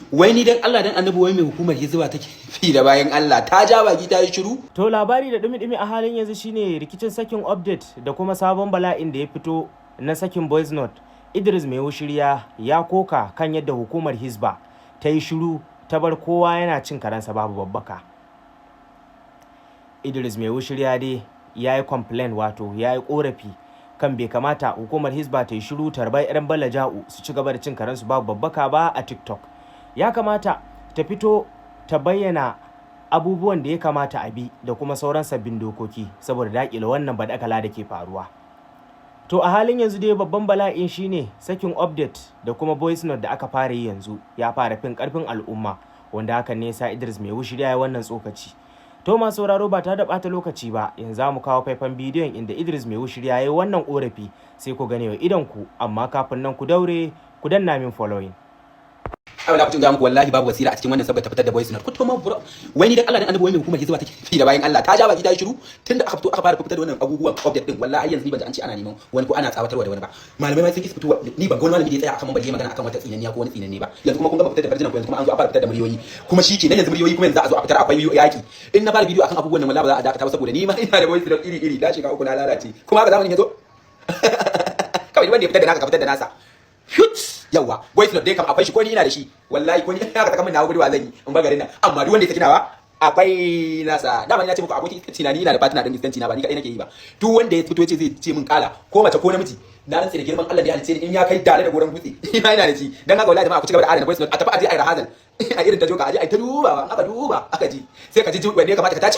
Wai ni dan Allah dan Annabi, wai mai hukumar Hizba take fi da bayan Allah? Ta ja baki ta yi shiru. To, labari da dumi-dumi a halin yanzu shine rikicin sakin update da kuma sabon bala'in da ya fito na sakin voice note. Idris Mai Wushirya ya koka kan yadda hukumar Hizba ta yi shiru ta bar kowa yana cin karensa babu babbaka. Idris Mai Wushirya dai ya yi complain, wato ya yi korafi kan bai kamata hukumar Hizba ta yi shiru tarbar 'yan balaja'u su ci gaba da cin karensu babu babbaka ba a TikTok. Ya kamata ta fito ta bayyana abubuwan da ya kamata a bi da kuma sauran sabbin dokoki saboda daƙile wannan badakala da ke faruwa. To, a halin yanzu dai babban bala'in shine sakin update da kuma voice note da aka fara yi yanzu ya fara fin karfin al'umma, wanda hakan ne yasa Idris Mai Wushirya ya wannan tsokaci. To, masu sauraro, ba tare da bata lokaci ba, yanzu mu kawo faifan bidiyon inda Idris Mai Wushirya ya yi wannan korafi, sai ku gane wa idon ku. Amma kafin nan, ku daure ku danna min following. Ai wala kucin ga muku, wallahi babu wasira a cikin wannan saboda ta fitar da voice note. Kuto ma bro, wai ni dan Allah dan Annabi, wai mai hukumar Hizba take fi da bayan Allah? Ta ja baki ta yi shiru tunda aka fito aka fara fitar da wannan abubuwan update din. Wallahi yanzu ni ban ji an ce ana neman wani ko ana tsawatarwa da wani ba. Malamai ma sun ki fito. Ni ban ga wani malami da ya tsaya akan mambari magana akan wata tsinanniya ko wani tsinanne ba. Yanzu kuma kun gama fitar da farjinan ku, yanzu kuma an zo a fara fitar da muryoyi. Kuma shi kenan, yanzu muryoyi kuma yanzu a zo a fitar, akwai yaki. In na fara bidiyo akan abubuwan nan, wallahi ba za a dakata ba, saboda ni ma ina da voice note iri iri. Da shiga uku na lalace. Kuma haka zamanin yazo kawai, wanda ya fitar da naka ka fitar da nasa. Yawa, voice note dai kam akwai shi, ko ni ina da shi. Wallahi ko ni aka saka min nawa, guduwa zan yi in ba garin nan. Amma duk wanda ya saki nawa, akwai nasa. Dama ina ce muku aboki iskanci na, ni ina da partner din iskanci na, ba ni kadai nake yi ba. Duk wanda ya fito ya ce zai ce min kala, ko mace ko namiji, na rantse da girman Allah da ya halice ni, in ya kai dale da goran dutse, ina ina da shi. Dan haka wallahi jama'a, ku ci gaba da adana voice note. A tafi aje ai rahazal a irin ta joka, aje ai ta dubawa. Aka duba aka ji, sai ka ji wanda ya kamata ka tace.